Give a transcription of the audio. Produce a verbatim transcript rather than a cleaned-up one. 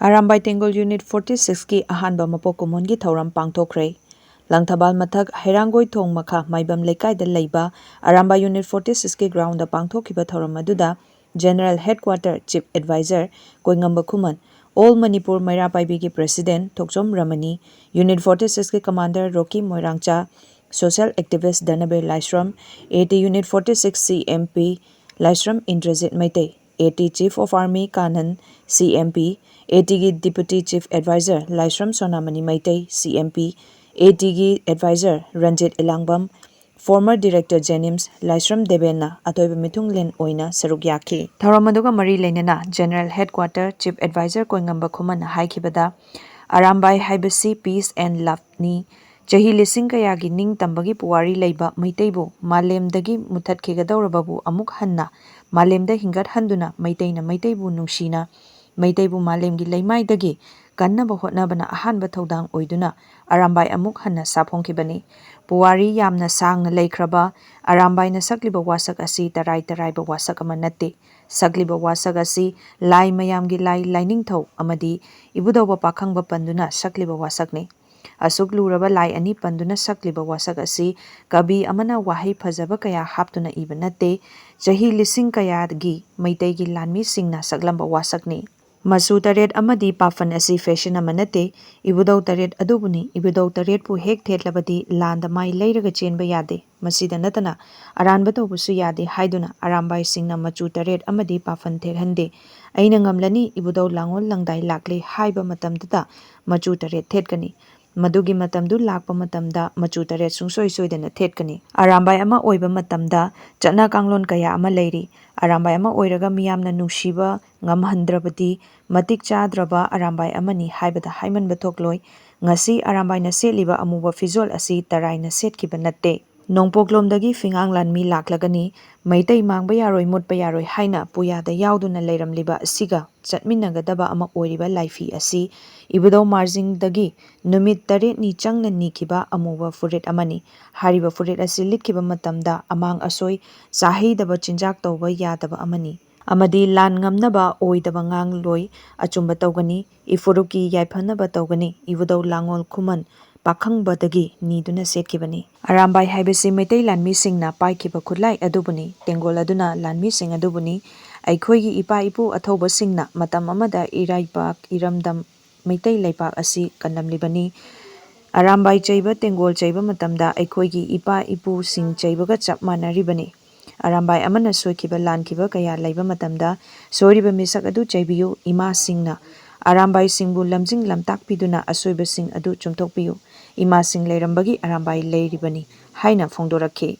Arambai ꯇꯦꯡꯒꯣꯜ unit forty ꯁꯤꯛꯁꯀꯤ ꯑꯍꯥꯟꯕ ꯃꯄꯣꯛ ꯀꯨꯝꯑꯣꯟꯒꯤ ꯊꯧꯔꯝ ꯄꯥꯡꯊꯣꯛꯈ꯭ꯔꯦ꯫ ꯂꯪꯊꯕꯥꯜ ꯃꯊꯛ ꯍꯩꯔꯥꯡꯒꯣꯏ ꯊꯣꯡ ꯃꯈꯥ ꯃꯥꯏꯕꯝ ꯂꯩꯀꯥꯏꯗ ꯂꯩꯕ ꯑꯔꯥꯝꯕꯥꯏ ꯌꯨꯅꯤꯠ ꯐꯣꯔꯇꯤ ꯁꯤꯛꯁꯀꯤ ꯒ꯭ꯔꯥꯎꯟꯗ ꯄꯥꯡꯊꯣꯛꯈꯤꯕ ꯊꯧꯔꯝ ꯑꯗꯨꯗ General Headquarter Chief Advisor Koingamba Khuman, All Manipur Meira ꯄꯥꯏꯕꯤꯒꯤ President Thokchom Ramani, unit forty ꯁꯤꯛꯁꯀꯤ Commander Roki Moirangcha, Social Activist Dhanabir Laishram, AT Unit forty six CMP Laishram Indrajit Meitei, AT Chief of Army Kanan, CMP, ATꯒꯤ Deputy Chief Advisor Laishram Sonamani Meitei, CMP, ATꯒꯤ Advisor Ranjit Ilangbam, Former Director JNIMS Laishram ꯗꯦꯕꯦꯟꯅ ꯑꯊꯣꯏꯕ ꯃꯤꯊꯨꯡꯂꯦꯟ ꯑꯣꯏꯅ ꯁꯔꯨꯛ ꯌꯥꯈꯤ꯫ ꯊꯧꯔꯝ ꯑꯗꯨꯒ ꯃꯔꯤ ꯂꯩꯅꯅ General Headquarter Chief Advisor ꯀꯣꯏꯉꯝꯕ ꯈꯨꯃꯟꯅ ꯍꯥꯏꯈꯤꯕꯗ, Arambai ꯍꯥꯏꯕꯁꯤ peace and loveꯅꯤ꯫ ꯆꯍꯤ ꯂꯤꯁꯤꯡ ꯀꯌꯥꯒꯤ ꯅꯤꯡꯇꯝꯕꯒꯤ ꯄꯨꯋꯥꯔꯤ ꯂꯩꯕ ꯃꯩꯇꯩꯕꯨ ꯃꯥꯂꯦꯝꯗꯒꯤ ꯃꯨꯊꯠꯈꯤꯒꯗꯧꯔꯕꯕꯨ ꯑꯃꯨꯛ ꯍꯟꯅ ꯃꯥꯂꯦꯝꯗ ꯍꯤꯡꯒꯠꯍꯟꯗꯨꯅ ꯃꯩꯇꯩꯅ ꯃꯩꯇꯩꯕꯨ ꯅꯨꯡꯁꯤꯅ, ꯃꯩꯇꯩꯕꯨ ꯃꯥꯂꯦꯝꯒꯤ ꯂꯩꯃꯥꯏꯗꯒꯤ ꯀꯟꯅꯕ ꯍꯣꯠꯅꯕꯅ ꯑꯍꯥꯟꯕ ꯊꯧꯗꯥꯡ ꯑꯣꯏꯗꯨꯅ ꯑꯔꯥꯝꯕꯥꯏ ꯑꯃꯨꯛ ꯍꯟꯅ ꯁꯥꯐꯣꯡꯈꯤꯕꯅꯤ꯫ ꯄꯨꯋꯥꯔꯤ ꯌꯥꯝꯅ ꯁꯥꯡꯅ ꯂꯩꯈ꯭ꯔꯕ ꯑꯔꯥꯝꯕꯥꯏꯅ ꯁꯛꯂꯤꯕ ꯋꯥꯁꯛ ꯑꯁꯤ ꯇꯔꯥꯏ ꯇꯔꯥꯏꯕ ꯋꯥꯁꯛ ꯑꯃ ꯅꯠꯇꯦ꯫ ꯁꯛꯂꯤꯕ ꯋꯥꯁꯛ ꯑꯁꯤ ꯂꯥꯏ ꯃꯌꯥꯝꯒꯤ ꯂꯥꯏ ꯂꯥꯏꯅꯤꯡꯊꯧ ꯑꯃꯗꯤ ꯏꯕꯨꯙꯧꯕ ꯄꯥꯈꯪꯕ ꯄꯟꯗꯨꯅ ꯁꯛꯂꯤꯕ ꯋꯥꯁꯛꯅꯤ꯫ ꯑꯁꯨꯛ ꯂꯨꯔꯕ ꯂꯥꯏ ꯑꯅꯤ ꯄꯟꯗꯨꯅ ꯁꯛꯂꯤꯕ ꯋꯥꯁꯛ ꯑꯁꯤ ꯀꯕꯤ ꯑꯃꯅ ꯋꯥꯍꯩ ꯐꯖꯕ ꯀꯌꯥ ꯍꯥꯞꯇꯨꯅ ꯏꯕ ꯅꯠꯇꯦ, ꯆꯍꯤ ꯂꯤꯁꯤꯡ ꯀꯌꯥꯒꯤ ꯃꯩꯇꯩꯒꯤ ꯂꯥꯟꯃꯤꯁꯤꯡꯅ ꯁꯛꯂꯝꯕ ꯋꯥꯁꯛꯅꯤ꯫ ꯃꯆꯨ ꯇꯔꯦꯠ ꯑꯃꯗꯤ ꯄꯥꯐꯟ ꯑꯁꯤ fashion ꯑꯃ ꯅꯠꯇꯦ, ꯏꯕꯨꯙꯧ ꯇꯔꯦꯠ ꯑꯗꯨꯕꯨꯅꯤ꯫ ꯏꯕꯨꯙꯧ ꯇꯔꯦꯠꯄꯨ ꯍꯦꯛ ꯊꯦꯠꯂꯕꯗꯤ ꯂꯥꯟꯗ ꯃꯥꯏ ꯂꯩꯔꯒ ꯆꯦꯟꯕ ꯌꯥꯗꯦ꯫ ꯃꯁꯤꯗ ꯅꯠꯇꯅ ꯑꯔꯥꯟꯕ ꯇꯧꯕꯁꯨ ꯌꯥꯗꯦ ꯍꯥꯏꯗꯨꯅ ꯑꯔꯥꯝꯕꯥꯏꯁꯤꯡꯅ ꯃꯆꯨ ꯇꯔꯦꯠ ꯑꯃꯗꯤ ꯄꯥꯐꯟ ꯊꯦꯠꯍꯟꯗꯦ꯫ ꯑꯩꯅ ꯉꯝꯂꯅꯤ, ꯏꯕꯨꯙꯧ ꯂꯥꯡꯑꯣꯜ ꯂꯪꯗꯥꯏ ꯂꯥꯛꯂꯦ ꯍꯥꯏꯕ ꯃꯇꯝꯗꯨꯗ ꯃꯆꯨ ꯇꯔꯦꯠ ꯊꯦꯠꯀꯅꯤ꯫ ꯃꯗꯨꯒꯤ ꯃꯇꯝꯗꯨ ꯂꯥꯛꯄ ꯃꯇꯝꯗ ꯃꯆꯨ ꯇꯔꯦꯠ ꯁꯨꯡꯁꯣꯏ ꯁꯣꯏꯗꯅ ꯊꯦꯠꯀꯅꯤ꯫ ꯑꯔꯥꯝꯕꯥꯏ ꯑꯃ ꯑꯣꯏꯕ ꯃꯇꯝꯗ ꯆꯠꯅ ꯀꯥꯡꯂꯣꯟ ꯀꯌꯥ ꯑꯃ ꯂꯩꯔꯤ꯫ ꯑꯔꯥꯝꯕꯥꯏ ꯑꯃ ꯑꯣꯏꯔꯒ ꯃꯤꯌꯥꯝꯅ ꯅꯨꯡꯁꯤꯕ ꯉꯝꯍꯟꯗ꯭ꯔꯕꯗꯤ ꯃꯇꯤꯛ ꯆꯥꯗ꯭ꯔꯕ ꯑꯔꯥꯝꯕꯥꯏ ꯑꯃꯅꯤ ꯍꯥꯏꯕꯗ ꯍꯥꯏꯃꯟꯕ ꯊꯣꯛꯂꯣꯏ꯫ ꯉꯁꯤ ꯑꯔꯥꯝꯕꯥꯏꯅ ꯁꯦꯠꯂꯤꯕ ꯑꯃꯨꯕ ꯐꯤꯖꯣꯜ ꯑꯁꯤ ꯇꯔꯥꯏꯅ ꯁꯦꯠꯈꯤꯕ ꯅꯠꯇꯦ꯫ ꯅꯣꯡꯄꯣꯛꯂꯣꯝꯗꯒꯤ ꯐꯤꯉꯥꯡ ꯂꯥꯟꯃꯤ ꯂꯥꯛꯂꯒꯅꯤ꯫ ꯃꯩꯇꯩ ꯃꯥꯡꯕ ꯌꯥꯔꯣꯏ, ꯃꯨꯠꯄ ꯌꯥꯔꯣꯏ ꯍꯥꯏꯅ ꯄꯨꯌꯥꯗ ꯌꯥꯎꯗꯨꯅ ꯂꯩꯔꯝꯂꯤꯕ ꯑꯁꯤꯒ ꯆꯠꯃꯤꯟꯅꯒꯗꯕ ꯑꯃ ꯑꯣꯏꯔꯤꯕ ꯂꯥꯏꯐꯤ ꯑꯁꯤ ꯏꯕꯨꯙꯧ ꯃꯥꯔꯖꯤꯡꯗꯒꯤ ꯅꯨꯃꯤꯠ ꯇꯔꯦꯠꯅꯤ ꯆꯪꯅ ꯅꯤꯈꯤꯕ ꯑꯃꯨꯕ ꯐꯨꯔꯤꯠ ꯑꯃꯅꯤ꯫ ꯍꯥꯏꯔꯤꯕ ꯐꯨꯔꯤꯠ ꯑꯁꯤ ꯂꯤꯠꯈꯤꯕ ꯃꯇꯝꯗ ꯑꯃꯥꯡ ꯑꯁꯣꯏ ꯆꯥꯍꯩꯗꯕ ꯆꯤꯟꯖꯥꯛ ꯇꯧꯕ ꯌꯥꯗꯕ ꯑꯃꯅꯤ꯫ ꯑꯃꯗꯤ ꯂꯥꯟ ꯉꯝꯅꯕ ꯑꯣꯏꯗꯕ ꯉꯥꯡꯂꯣꯏ, ꯑꯆꯨꯝꯕ ꯇꯧꯒꯅꯤ, ꯏꯐꯨꯔꯨꯞꯀꯤ ꯌꯥꯏꯐꯅꯕ ꯇꯧꯒꯅꯤ, ꯏꯕꯨꯙꯧ ꯂꯥꯡꯉꯣꯜ ꯈꯨꯃꯟ ꯄꯥꯈꯪꯕꯗꯒꯤ ꯅꯤꯗꯨꯅ ꯁꯦꯠꯈꯤꯕꯅꯤ꯫ ꯑꯔꯥꯝꯕꯥꯏ ꯍꯥꯏꯕꯁꯤ ꯃꯩꯇꯩ ꯂꯥꯟꯃꯤꯁꯤꯡꯅ ꯄꯥꯏꯈꯤꯕ ꯈꯨꯠꯂꯥꯏ ꯑꯗꯨꯕꯨꯅꯤ, ꯇꯦꯡꯒꯣꯜ ꯑꯗꯨꯅ ꯂꯥꯟꯃꯤꯁꯤꯡ ꯑꯗꯨꯕꯨꯅꯤ꯫ ꯑꯩꯈꯣꯏꯒꯤ ꯏꯄꯥ ꯏꯄꯨ ꯑꯊꯧꯕꯁꯤꯡꯅ ꯃꯇꯝ ꯑꯃꯗ ꯏꯔꯩꯕꯥꯛ ꯏꯔꯝꯗꯝ ꯃꯩꯇꯩ ꯂꯩꯄꯥꯛ ꯑꯁꯤ ꯀꯜꯂꯝꯂꯤꯕꯅꯤ꯫ ꯑꯔꯥꯝꯕꯥꯏ ꯆꯩꯕ, ꯇꯦꯡꯒꯣꯜ ꯆꯩꯕ ꯃꯇꯝꯗ ꯑꯩꯈꯣꯏꯒꯤ ꯏꯄꯥ ꯏꯄꯨꯁꯤꯡ ꯆꯩꯕꯒ ꯆꯞ ꯃꯥꯟꯅꯔꯤꯕꯅꯤ꯫ ꯑꯔꯥꯝꯕꯥꯏ ꯑꯃꯅ ꯁꯣꯏꯈꯤꯕ ꯂꯥꯟꯈꯤꯕ ꯀꯌꯥ ꯂꯩꯕ ꯃꯇꯝꯗ ꯁꯣꯏꯔꯤꯕ ꯃꯤꯁꯛ ꯑꯗꯨ ꯆꯩꯕꯤꯌꯨ꯫ ꯏꯃꯥꯁꯤꯡꯅ ꯑꯔꯥꯝꯕꯥꯏꯁꯤꯡꯕꯨ ꯂꯝꯖꯤꯡ ꯂꯝꯇꯥꯛꯄꯤꯗꯨꯅ ꯑꯁꯣꯏꯕꯁꯤꯡ ꯑꯗꯨ ꯆꯨꯝꯊꯣꯛꯄꯤꯌꯨ꯫ ꯏꯃꯥꯁꯤꯡ ꯂꯩꯔꯝꯕꯒꯤ ꯑꯔꯥꯝꯕꯥꯏ ꯂꯩꯔꯤꯕꯅꯤ ꯍꯥꯏꯅ ꯐꯣꯡꯗꯣꯔꯛꯈꯤ꯫